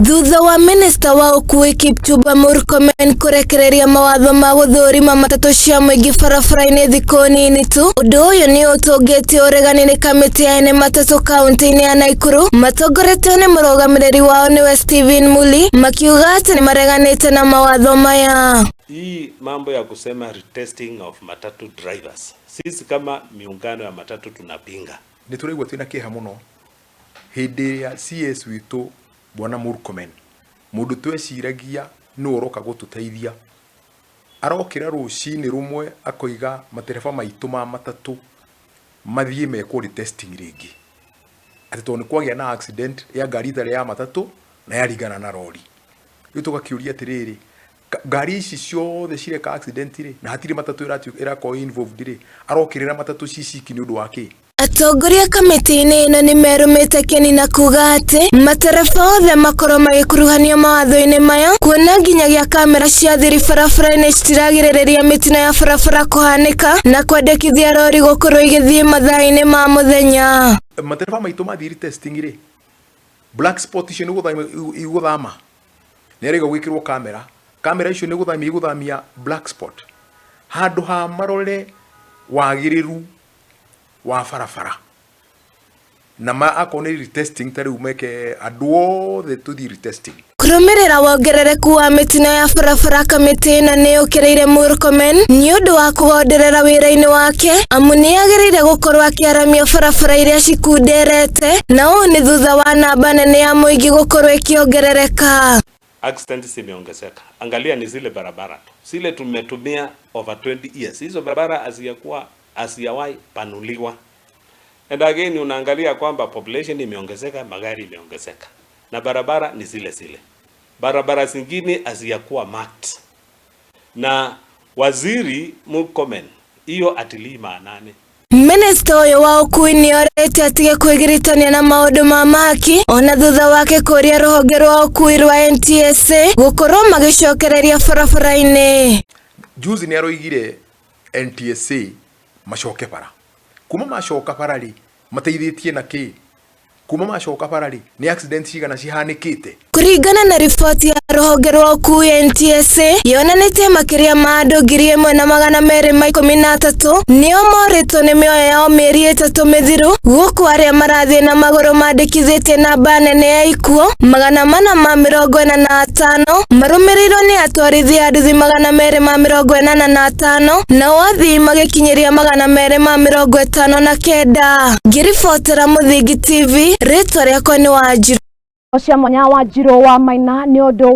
Thutha wa minista wa ũkuui Kipchumba Murkomen kũrekereria mawatho ma gũthũrima matatũ cia mũingĩ barabara-inĩ thikũ nini tu, ũndũ ũyũ nĩ ũtũngĩtio ũregani nĩ kamĩtĩ ya ene matatũ kaunti-inĩ ya Naikuru matongoretio nĩ mũrũgamĩrĩri wao nĩwe Stephen Muli, makiuga atĩ nĩ mareganĩte na mawatho maya. Hii mambo ya kusema retesting of matatu drivers, sisi kama miungano ya matatu tunapinga. Nĩ tũraigua twĩna kĩeha mũno hĩndĩ ĩrĩa CS witũ Bwana Murkomen, mũndũ tweciragia nĩwe ũroka gũtũteithia, arokĩra rũcinĩ rũmwe akoiga matereba maitũ ma matatũ mathiĩ mekwo retesting rĩngĩ, atĩ tondũ nĩ kwagĩa na accident ya ngari ĩtarĩ ya matatũ na yaringana na rori. Rĩu tũgakĩũria atĩrĩrĩ, ngari ici ciothe cireka accident rĩ, na hatirĩ matatũ ĩrakorwo involved rĩ, arokĩrĩra matatũ ciciki nĩ ũndũ wa kĩ? Atongoria kamĩtĩ-inĩ ĩno nĩ merũmĩte kĩni na kuga atĩ matereba othe makorwo magĩkuruhanio mawatho-inĩ maya, kuona nginyagia kamera cia thiri barabara-inĩ citiragirĩrĩria mĩtino ya barabara kũhanĩka na kwendekithia rori gũkorwo igĩthiĩ mathaa-inĩ ma mũthenya. Matereba maitũ mathiĩ retesting rĩ, black spot icio nĩ gũthamia igũthama, nĩ arĩga gwĩkĩrwo kamera, kamera icio nĩ gũthamia igũthamia black spot, handũ ha marore wagĩrĩru wa barabara na ma akorwo nĩ retesting ta rĩu meke andũ othe tũthiĩ retesting. Kũrũmĩrĩra wongerereku wa mĩtino ya barabara, kamĩtĩ ĩno nĩ yũkĩrĩire Murkomen nĩ ũndũ wa kũgonderera wĩra-inĩ wake, amu nĩ agĩrĩire gũkorwo akĩaramia barabara iria cikunderete, na ũũ nĩ thutha wa namba nene ya mũingĩ gũkorwo ĩkĩongerereka. Accident zimeongezeka. Angalia ni zile barabara tu, zile tumetumia over 20 years, hizo barabara hazijakuwa, hazijawahi panuliwa. And again unaangalia kwamba population imeongezeka, magari imeongezeka na barabara ni zile zile. Barabara zingine hazijakuwa marked. Na waziri Murkomen hiyo atilii maanani. Minista ũyũ wa ũkuui nĩ orĩtio atige kwĩgiritania na maũndũ ma mahaki ona thutha wake kũũria rũhonge rwa ũkuui rwa NTSA gũkorwo magĩcokereria barabara-inĩ. Juzi nĩ aroigire NTSA macoke bara. Kuma macoka bara rĩ, mateithĩtie na kĩ? Kuma macoka bara rĩ, nĩ accident cigana cihanĩkĩte? Kũringana na riboti ya rũhonge rwa ũkuui NTSA, yonanĩtie makĩria ma andũ 1213 nĩo morĩtwo nĩ mĩoyo yao mĩeri 3 mĩthiru, gũkũ arĩa marathiĩ na magũrũ mandĩkithĩtie namba nene ya ikuũ 445, marũmĩrĩirwo nĩ atwarithia a nduthi 285, nao athii magĩkinyĩria 259. Ngĩribotera Mũthingi TV, rĩtwa rĩakwa nĩ Wanjiru. Cia mwanya wa Wanjiru wa Maina nĩ ũndũ wa